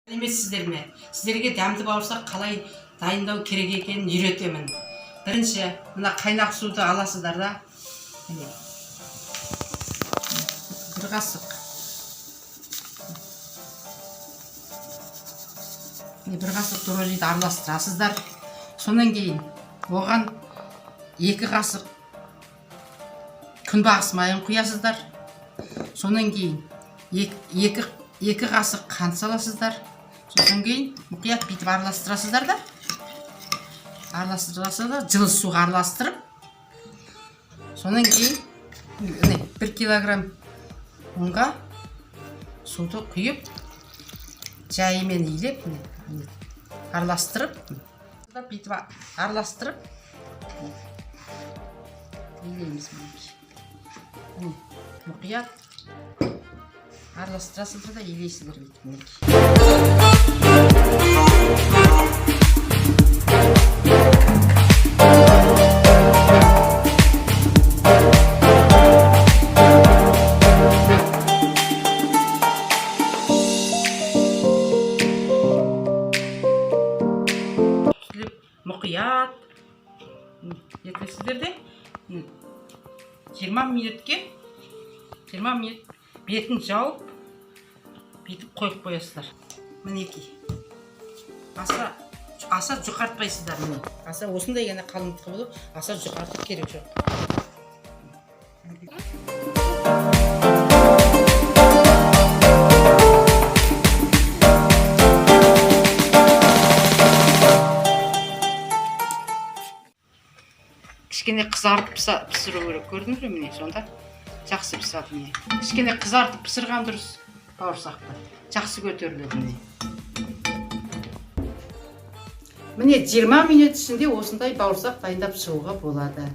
Сәлеметсіздер ме? Сіздерге дәмді бауырсақ қалай дайындау керек екенін үйретемін. Бірінші мына қайнақ суды аласыздар да, міне, бір қасық, міне, бір қасық дрожжиді араластырасыздар. Содан кейін оған 2 қасық күнбағыс майын құясыздар. Содан кейін екі қасық қант саласыздар. Содан кейін мұқият бүйтіп араластырасыздар да, араластырасыздар да, жылы суға араластырып, содан кейін міне 1 килограмм ұнға суды құйып, жайымен илеп, міне, араластырып, бүйтіп араластырып илейміз. Мінекей, мұқият араластырасыздар да, илейсіздер бүйтіп, мінекей. Мұқият етесіздер де, 20 минутке, 20 минут бетін жауып, бүйтіп қойып қоясыздар. Мінекей, аса аса жұқартпайсыздар. Міне, аса осындай ғана қалыңдығы болып, аса жұқартып керек жоқ. Кішкене қызартып пісіру керек, көрдіңіз бе? Міне, сонда жақсы піседі. Міне, кішкене қызартып пісірген дұрыс, бауырсақты жақсы көтеріледі. Міне, міне, 20 минут ішінде осындай бауырсақ дайындап шығуға болады.